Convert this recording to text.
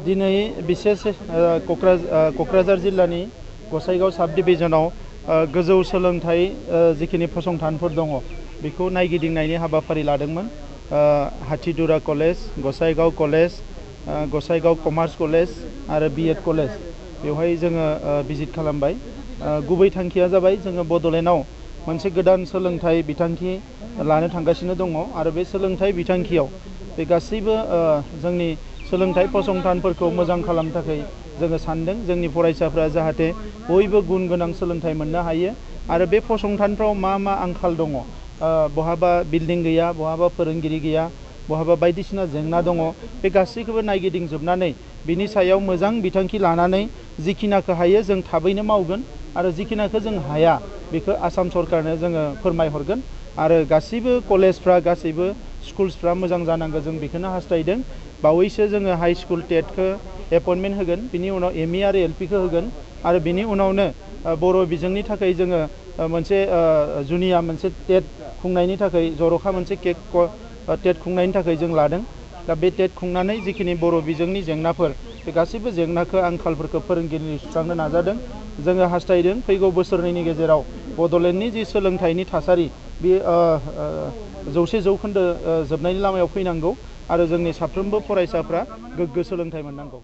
दिनै विशेष क'क्राझार जिल्लानि गसाइगाव साब डिभिजनाव गोजौ सोलोंथाइ जिखिनि फसंथानफोर दङ बेखौ नायगिदिंनायनि हाबाफारि लादोंमोन। Hathidura college, Gossaigaon college, Gossaigaon commerce college आरो बीएड कलेज बेवहाय जोङो भिजिट खालामबाय। गुबै थांखिया जाबाय जोङो बड'लेण्डआव मोनसे गोदान सोलोंथाइ बिथांखि लानो थांगासिनो दङ आरो बे सोलोंथाइ बिथांखियाव बे गासैबो जोंनि सोलोंथाइ फसंथानफोरखौ मोजां खालामनो थाखाय जोङो सानदों जोंनि फरायसाफ्रा जाहाथे बयबो गुन गोनां सोलोंथाइ मोननो हायो आरो बे फसंथानफ्राव मा आंखाल दङ, बहाबा बिल्डिं गैया, बहाबा फोरोंगिरि गैया, बहाबा बायदिसिना जेंना दङ, बे गासैखौबो नायगिदिंजोबनानै बिनि सायाव मोजां बिथांखि लानानै जिखिनाखौ हायो जों थाबैनो मावगोन आरो जिखिनाखौ जों हाया बेखौ आसाम सरकारनो जोङो फोरमायहरगोन आरो गासैबो कलेजफ्रा गासैबो स्कुल्सफ्रा मोजां जानांगौ जों बेखौनो हास्थायदों। बावैसो जोङो हाई स्कुल टेटखौ एपइन्टमेन्ट होगोन, बिनि उनाव एमइ आरो एलपिखौ होगोन आरो बिनि उनावनो बर' बिजोंनि थाखाय जोङो मोनसे जुनिया मोनसे टेट खुंनायनि थाखाय जर'खा मोनसे टेट खुंनायनि थाखाय जों लादों। दा बे टेट खुंनानै जिखिनि बर' बिजोंनि जेंनाफोर बे गासैबो जेंनाखौ आंखालफोरखौ फोरोंगिरिनि सुस्रांनो नाजादों। जोङो हास्थायदों फैगौ बोसोरनैनि गेजेराव बड'लेण्डनि जि सोलोंथाइनि थासारि बे 100% जोबनायनि लामायाव फैनांगौ आरो जोंनि साफ्रोमबो फरायसाफ्रा गोग्गो सोलोंथाइ मोननांगौ।